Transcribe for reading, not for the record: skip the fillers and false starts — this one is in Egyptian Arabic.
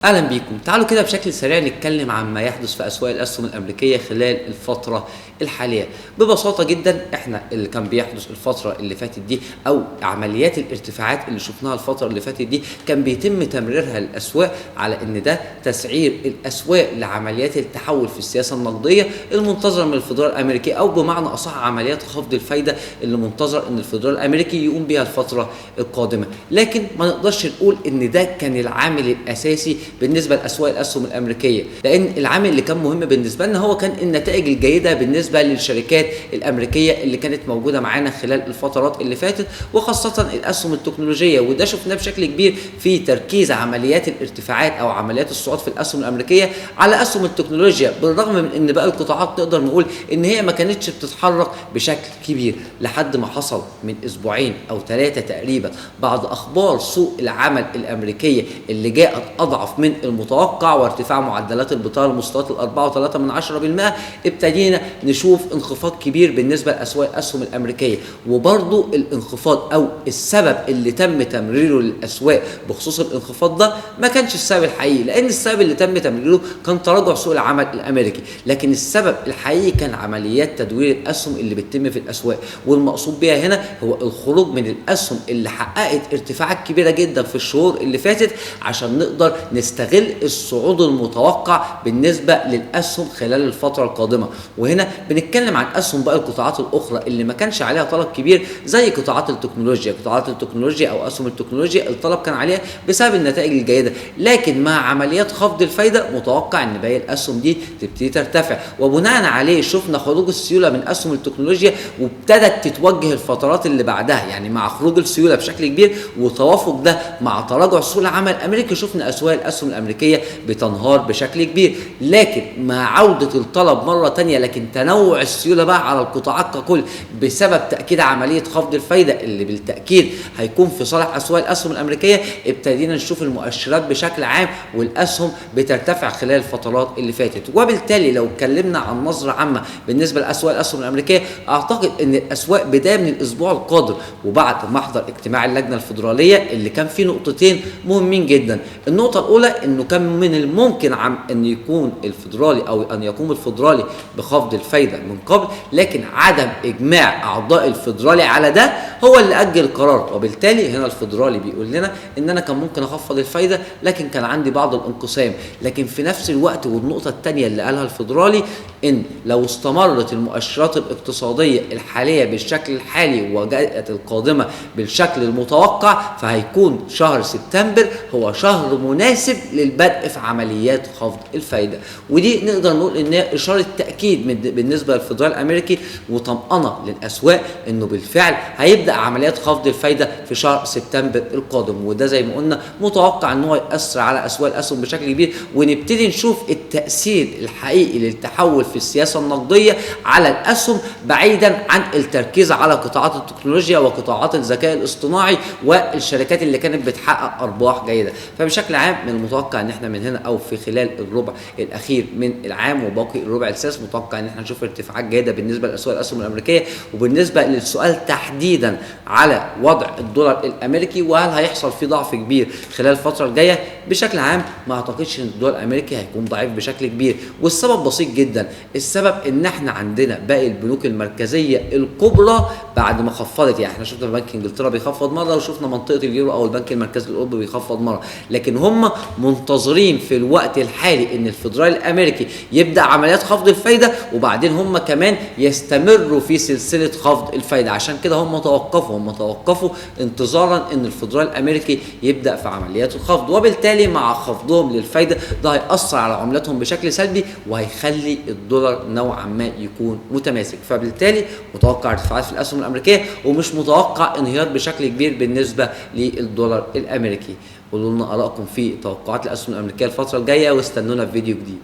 اهلا بيكم. تعالوا كده بشكل سريع نتكلم عن ما يحدث في اسواق الاسهم الامريكية خلال الفترة الحالية. ببساطة جدا احنا اللي كان بيحدث الفترة اللي فاتت دي او عمليات الارتفاعات اللي شفناها الفترة اللي فاتت دي كان بيتم تمريرها للاسواق على ان ده تسعير الاسواق لعمليات التحول في السياسة النقدية المنتظره من الفدرالي الامريكي، او بمعنى اصح عمليات خفض الفايدة اللي منتظر ان الفدرالي الامريكي يقوم بيها الفترة القادمة. لكن ما نقدرش نقول ان ده كان العامل الاساسي بالنسبة لاسواق الاسهم الامريكية، لان العامل اللي كان مهم بالنسبة لنا هو كان النتائج الجيدة بالنسبة للشركات الامريكية اللي كانت موجودة معانا خلال الفترات اللي فاتت، وخاصة الاسهم التكنولوجية. وده شفناه بشكل كبير في تركيز عمليات الارتفاعات او عمليات الصعود في الاسهم الامريكية على اسهم التكنولوجيا، بالرغم من ان باقي القطاعات نقدر نقول ان هي ما كانتش بتتحرك بشكل كبير، لحد ما حصل من اسبوعين او 3 تقريبا بعد اخبار سوق العمل الامريكية اللي جاءت اضعف من المتوقع وارتفاع معدلات البطالة لمستويات 4.3%، ابتدينا نشوف انخفاض كبير بالنسبة لاسواق الاسهم الامريكية. وبرضو الانخفاض او السبب اللي تم تمريره للاسواق بخصوص الانخفاض ده ما كانش السبب الحقيقي، لان السبب اللي تم تمريره كان تراجع سوق العمل الامريكي، لكن السبب الحقيقي كان عمليات تدوير الاسهم اللي بتتم في الاسواق، والمقصود بها هنا هو الخروج من الاسهم اللي حققت ارتفاعات كبيرة جدا في الشهور اللي فاتت عشان نقدر نستغل الصعود المتوقع بالنسبة للاسهم خلال الفترة القادمة. وهنا بنتكلم عن اسهم بقى القطاعات الاخرى اللي ما كانش عليها طلب كبير زي قطاعات التكنولوجيا، قطاعات التكنولوجيا او اسهم التكنولوجيا الطلب كان عليها بسبب النتائج الجيدة، لكن مع عمليات خفض الفايدة متوقع ان باقي الاسهم دي تبتدي ترتفع، وبناء عليه شفنا خروج السيولة من اسهم التكنولوجيا وابتدت تتوجه الفترات اللي بعدها، يعني مع خروج السيولة بشكل كبير وتوافق ده مع تراجع سوق العمل الامريكي شفنا اسواق الاسهم الامريكية بتنهار بشكل كبير. لكن مع عوده الطلب مرة ثانية لكن تنوع السيولة بقى على القطاعات ككل بسبب تاكيد عملية خفض الفايدة اللي بالتاكيد هيكون في صالح اسواق الاسهم الامريكية، ابتدينا نشوف المؤشرات بشكل عام والاسهم بترتفع خلال الفترات اللي فاتت. وبالتالي لو اتكلمنا عن نظره عامة بالنسبة لاسواق الاسهم الامريكية، اعتقد ان الاسواق بداية من الاسبوع القادم وبعد محضر اجتماع اللجنة الفدرالية اللي كان فيه نقطتين مهمين جدا. النقطة الاولى انه كان من الممكن ان يكون الفدرالي او ان يقوم الفدرالي بخفض الفايدة من قبل، لكن عدم اجماع اعضاء الفدرالي على ده هو اللي اجل القرار. وبالتالي هنا الفدرالي بيقول لنا ان انا كان ممكن اخفض الفايدة لكن كان عندي بعض الانقسام. لكن في نفس الوقت والنقطة الثانية اللي قالها الفدرالي ان لو استمرت المؤشرات الاقتصادية الحالية بالشكل الحالي وجاءت القادمة بالشكل المتوقع فهيكون شهر سبتمبر هو شهر مناسب للبدء في عمليات خفض الفايدة. ودي نقدر نقول انها اشارة تاكيد بالنسبة للفدرالي الامريكي وطمأنه للاسواق انه بالفعل هيبدا عمليات خفض الفايدة في شهر سبتمبر القادم. وده زي ما قلنا متوقع ان هو ياثر على اسواق الاسهم بشكل كبير، ونبتدي نشوف التاثير الحقيقي للتحول في السياسة النقدية على الاسهم بعيدا عن التركيز على قطاعات التكنولوجيا وقطاعات الذكاء الاصطناعي والشركات اللي كانت بتحقق ارباح جيدة. فبشكل عام من المتوقع ان احنا من هنا او في خلال الربع الاخير من العام وباقي الربع السادس متوقع ان احنا نشوف ارتفاعات جيدة بالنسبة لاسواق الاسهم الامريكية. وبالنسبة للسؤال تحديدا على وضع الدولار الامريكي وهل هيحصل فيه ضعف كبير خلال الفترة الجاية، بشكل عام ما اعتقدش ان الدولار الامريكي هيكون ضعيف بشكل كبير، والسبب بسيط جدا. السبب ان احنا عندنا باقي البنوك المركزية الكبرى بعد ما خفضت، يعني احنا شفنا بنك انجلترا بيخفض مرة وشفنا منطقة اليورو او البنك المركزي الاوروبي بيخفض مرة، لكن هم منتظرين في الوقت الحالي ان الفدرالي الامريكي يبدا عمليات خفض الفايدة وبعدين هم كمان يستمروا في سلسلة خفض الفايدة. عشان كده هم توقفوا انتظارا ان الفدرالي الامريكي يبدا في عمليات الخفض، وبالتالي مع خفضهم للفايده ده هيأثر على عملتهم بشكل سلبي وهيخلي الدولار نوعا ما يكون متماسك. فبالتالي متوقع ارتفاعات في الاسهم الامريكية ومش متوقع انهيار بشكل كبير بالنسبة للدولار الامريكي. قولوا لنا ارائكم في توقعات الاسهم الامريكية الفترة الجاية واستنونا في فيديو جديد.